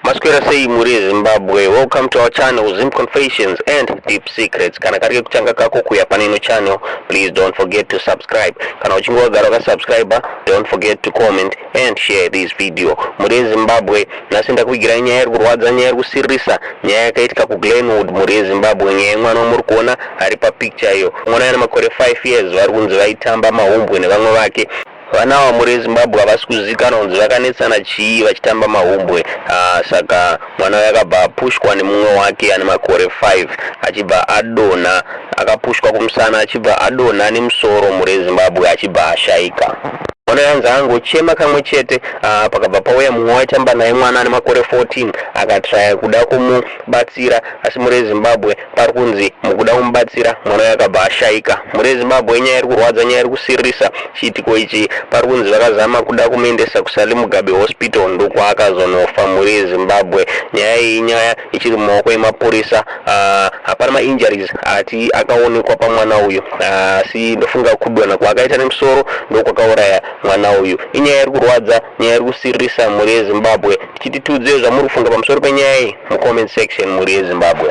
Maswera sei mhuri yeZimbabwe? Welcome to our channel, Zim Confessions and Deep Secrets. Kana kari kekutanga kako kuya pane ino channel, please don't forget to subscribe. Kana uchinge wagara wakasubscribe, don't forget to comment and share this video. Mhuri yeZimbabwe, nhasi ndakuvigirai nyaya iri kurwadza, nyaya iri kusiririsa, nyaya yakaitika kuGlenwood. Mhuri yeZimbabwe, nyaya yemwana wamuri kuona ari papicture iyo, mwana ane makore 5 years, vari kunzi vaitamba mahumbwe nevamwe vake. Vana ava, mhuri yeZimbabwe, havasi kuzivikanwa kunzi vakanetsana chii vachitamba mahumbwe. Saka mwana uyu akabva apushwa nemumwe wake ane makore 5, achibva adonha, akapushwa kumusana, achibva adonha nemusoro, mhuri yeZimbabwe, achibva ashayika. Mwana yanzi angochema kamwe chete, pakabva pauya mumwe waitamba naye, mwana ane makore 14, akatraya kuda kumubatsira, asi mhuri yeZimbabwe, pari kunzi mukuda kumubatsira mwana uyu akabva ashayika. Mhuri yeZimbabwe, inyaya iri kurwadza, nyaya iri kusiririsa. Chiitiko ichi, pari kunzi vakazama kuda kumuendesa kuSally Mugabe Hospital, ndokwaakazonofa. Mhuri yeZimbabwe, nyaya iyi, nyaya ichiri mumaoko emapurisa. Hapana mainjuries ati akaonekwa pamwana uyu, asi ndofunga kudonha kwaakaita nemusoro ndokwakauraya mwana uyu. Inyaya iri kurwadza, nyaya iri kusiririsa, mhuri yeZimbabwe. Tichiti tiudzei zvamuri kufunga pamusoro penyaya iyi mucomment section, mhuri yeZimbabwe.